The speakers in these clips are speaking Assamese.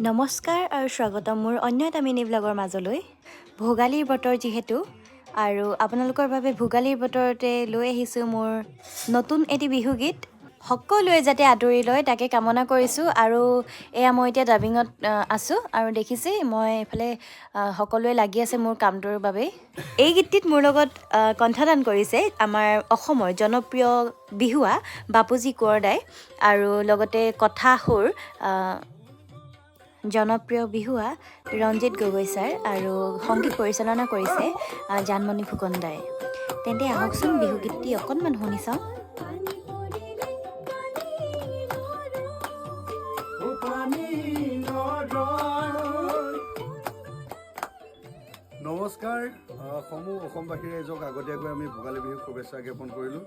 নমস্কাৰ আৰু স্বাগতম মোৰ অন্য এটা মিনি ব্লগৰ মাজলৈ। ভোগালীৰ বতৰ যিহেতু আৰু আপোনালোকৰ বাবে ভোগালীৰ বতৰতে লৈ আহিছোঁ মোৰ নতুন এটি বিহুগীত। সকলোৱে যাতে আদৰি লয়, তাকে কামনা কৰিছোঁ। আৰু এয়া মই এতিয়া ডাবিঙত আছোঁ আৰু দেখিছেই মই এইফালে সকলোৱে লাগি আছে মোৰ কামটোৰ বাবেই। এই গীতটিত মোৰ লগত কণ্ঠদান কৰিছে আমাৰ অসমৰ জনপ্ৰিয় বিহুৱা বাপুজী কোঁৱৰদাই আৰু লগতে কথা সুৰ জনপ্ৰিয় বিহুৱা ৰঞ্জিত গগৈ ছাৰ আৰু সংগীত পৰিচালনা কৰিছে জানমণি ফুকন দাই। তেন্তে আহকচোন, বিহুগীতটি অকণমান শুনি চাওঁ। ও পানী নৰয়। নমস্কাৰ, সমূহ অসমবাসী ৰাইজক আগতীয়াকৈ আমি ভোগালী বিহুৰ শুভেচ্ছা জ্ঞাপন কৰিলোঁ।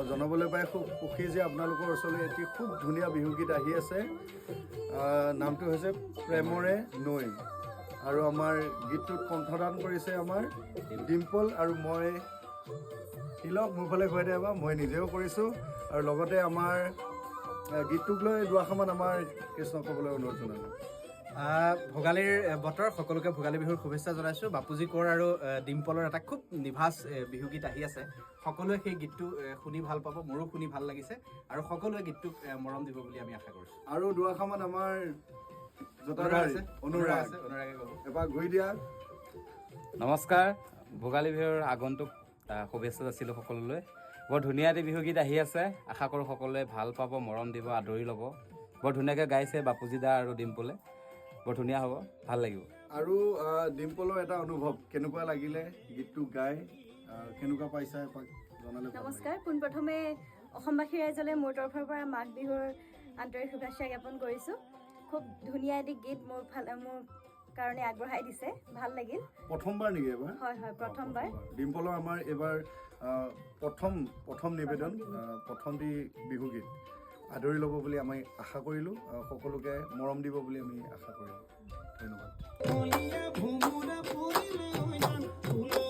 জনাবলৈ পাই খুব সুখী যে আপোনালোকৰ ওচৰলৈ এটি খুব ধুনীয়া বিহুগীত আহি আছে। নামটো হৈছে প্ৰেমৰে নৈ আৰু আমাৰ গীতটোত কণ্ঠদান কৰিছে আমাৰ ডিম্পল আৰু মই। তিলক মোৰ ফালে ঘূৰাই দিয়া, মই নিজেও কৰিছোঁ। আৰু লগতে আমাৰ গীতটোক লৈ দুআষাৰমান আমাৰ কৃষ্ণক ক'বলৈ অনুৰোধ জনালোঁ। ভোগালীৰ বতৰ, সকলোকে ভোগালী বিহুৰ শুভেচ্ছা জনাইছোঁ। বাপুজী কোঁৱৰ আৰু ডিম্পলৰ এটা খুব নিভাঁজ বিহুগীত আহি আছে। সকলোৱে সেই গীতটো শুনি ভাল পাব। মোৰো শুনি ভাল লাগিছে আৰু সকলোৱে গীতটোক মৰম দিব বুলি আমি আশা কৰিছোঁ। আৰু দুআষাৰমান আমাৰ অনুৰাগ জটাধাৰী আছে। অনুৰাগ। আছে, অনুৰাগে ক'ব। এপাক ঘূৰি দিয়া। নমস্কাৰ, ভোগালী বিহুৰ আগন্তুক শুভেচ্ছা যাচিলোঁ সকলোলৈ। বৰ ধুনীয়া এটি বিহুগীত আহি আছে। আশা কৰোঁ সকলোৱে ভাল পাব, মৰম দিব, আদৰি ল'ব। বৰ ধুনীয়াকৈ গাইছে বাপুজী দা আৰু ডিম্পলে। বৰ ধুনীয়া হ'ব, ভাল লাগিব। আৰু ডিম্পলৰ এটা অনুভৱ, কেনেকুৱা লাগিলে গীতটো গাই, কেনেকুৱা পাইছা, এপাক জনালে ভাল লাগিব। নমস্কাৰ, পোনপ্ৰথমে অসমবাসী ৰাইজলৈ মোৰ তৰফৰ পৰা মাঘ বিহুৰ আন্তৰিক শুভেচ্ছা জ্ঞাপন কৰিছোঁ। খুব ধুনীয়া এটি গীত মোৰ কাৰণে আগবঢ়াই দিছে, ভাল লাগিল। প্ৰথমবাৰ নেকি এবাৰ? হয়, প্ৰথমবাৰ। ডিম্পলৰ আমাৰ এইবাৰ প্ৰথম প্ৰথম নিবেদন, প্ৰথমটি বিহুগীত। আদৰি ল'ব বুলি আমি আশা কৰিলোঁ। সকলোকে মৰম দিব বুলি আমি আশা কৰিলোঁ। ধন্যবাদ। ভোমোৰা পৰিলে ঐ